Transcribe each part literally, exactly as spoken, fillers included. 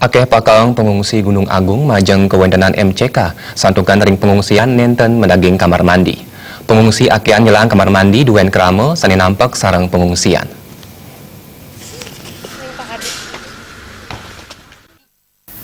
Akéh pakareng pengungsi Gunung Agung majeng kawéntenan M C K, santukan ring pengungsian nénten madaging kamar mandi. Pengungsi akéhan nyelang kamar mandi duén krama sané nampek sareng pengungsian.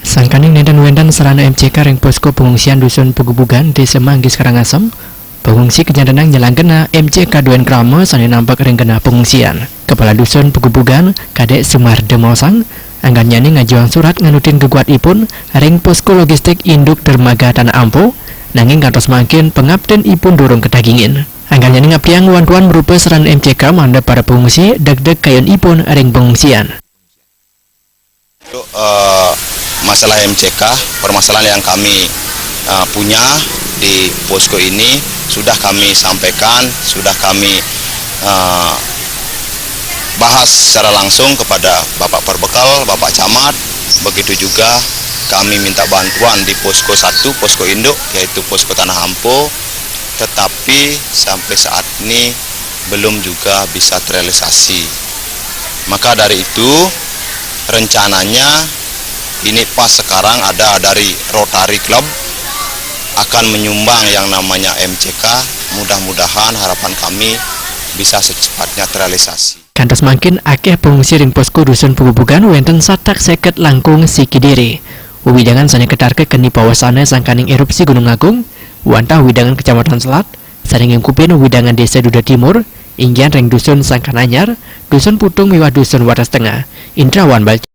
Sangkaning nénten wénten sarana M C K ring posko pengungsian Dusun Pegubugan, Désa Manggis Karangasem, pengungsi kajantenang nyelang genah M C K duén krama sané nampek ring genah pengungsian. Kepala Dusun Pegubugan, Kadék Sumarda maosang, anggannyane ngajuang surat nganutin geguatipun ring posko logistik Induk Dermaga Tanah Ampo, nanging kantos mangkin pangaptinipun durung katagingin. Anggannyane ngaptiang wantuan marupa sarana M C K mangda para pengungsi degdeg kayunipun ring pengungsian. Untuk eh, masalah M C K, permasalahan yang kami eh, punya di posko ini sudah kami sampaikan, sudah kami eh, bahas secara langsung kepada Bapak Perbekel, Bapak Camat, begitu juga kami minta bantuan di posko satu, posko induk, yaitu posko Tanah Ampo, tetapi sampai saat ini belum juga bisa terrealisasi. Maka dari itu, rencananya ini pas sekarang ada dari Rotary Club akan menyumbang yang namanya M C K. Mudah-mudahan harapan kami bisa secepatnya terrealisasi. Kantos mangkin akéh pengungsi ring posko Dusun Pegubugan wénten satak seket langkung siki diri. Wewidangan sané katarka keni pawasana sangkaning erupsi Gunung Agung, wantah wewidangan Kecamatan Selat, sané ngungkupin wewidangan Désa Duda Timur, inggihan ring Dusun Sangkan Anyar, Dusun Putung miwah Dusun Wates Tengah. Indrawan Balci.